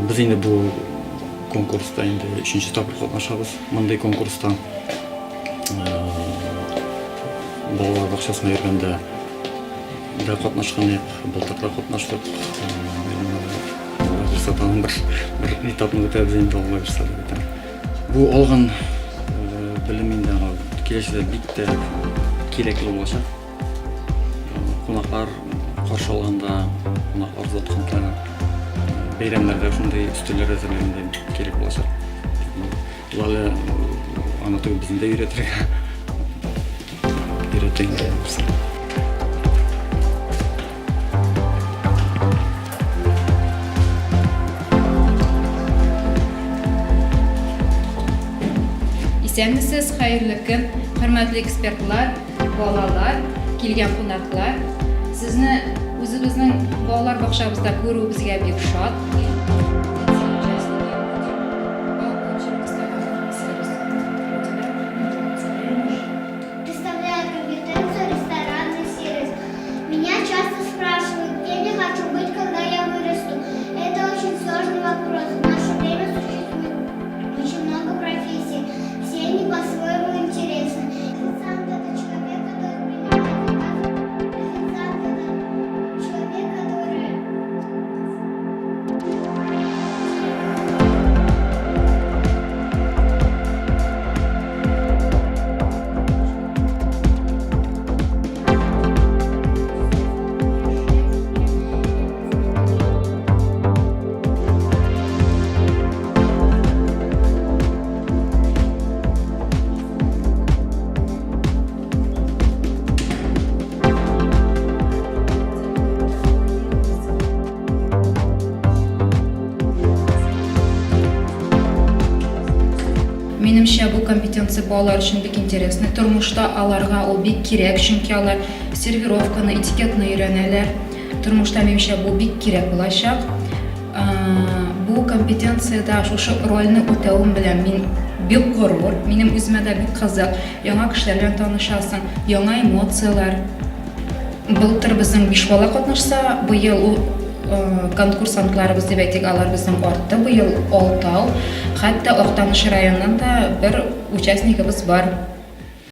Без инде бу конкурста инде өченче тапкыр катнашабыз. Мондый конкурста балалар бакчасына йөргәндә дә катнашкан идек, былтыр да катнаштык. Алла бирсә, тагын бер бер этапны үтәбез инде, Алла бирсә дип әйтәм. Бу алган белем инде аңа киләчәктә бик тә кирәкле булачак. Кунаклар каршы алганда, кунаклар озатканда, бәйрәмнәрдә шундый өстәлләр әзерләгәндә бик кирәк булачак. Ул әле аны түгел безне дә өйрәтергә. Өйрәтә инде. Исәнмесез, хәерле көн, хөрмәтле экспертлар, балалар, килгән кунаклар. Сезне үзебезнең балалар бакчабызда күрү безгә бик шат. Представляю компетенцию ресторанный сервис. Меня часто спрашивают, кем я хочу быть, когда я вырасту. Это очень сложный вопрос. В наше время существует очень много профессий. Все они по-своему интересны. Официант – это человек, который принимает заказы. Официант – это человек, который Минемчә, бу компетенция балалар өчен бик интересный. Тормышта аларга ул бик кирәк, чөнки алар сервировканы, этикетны өйрәнәләр. Тормышта, минемчә, бу бик кирәк булачак. Бу компетенциядә шушы рольне үтәвем белән мин бик горур. Минем үземә дә бик кызык. Яңа кешеләр белән танышасың, яңа эмоцияләр. Былтыр безнең биш бала катнашса, быел ул конкурсантларыбыз дип әйтик, алар безнең артты, быел алтау. Хәтта Актаныш районыннан да бер участнигыбыз бар.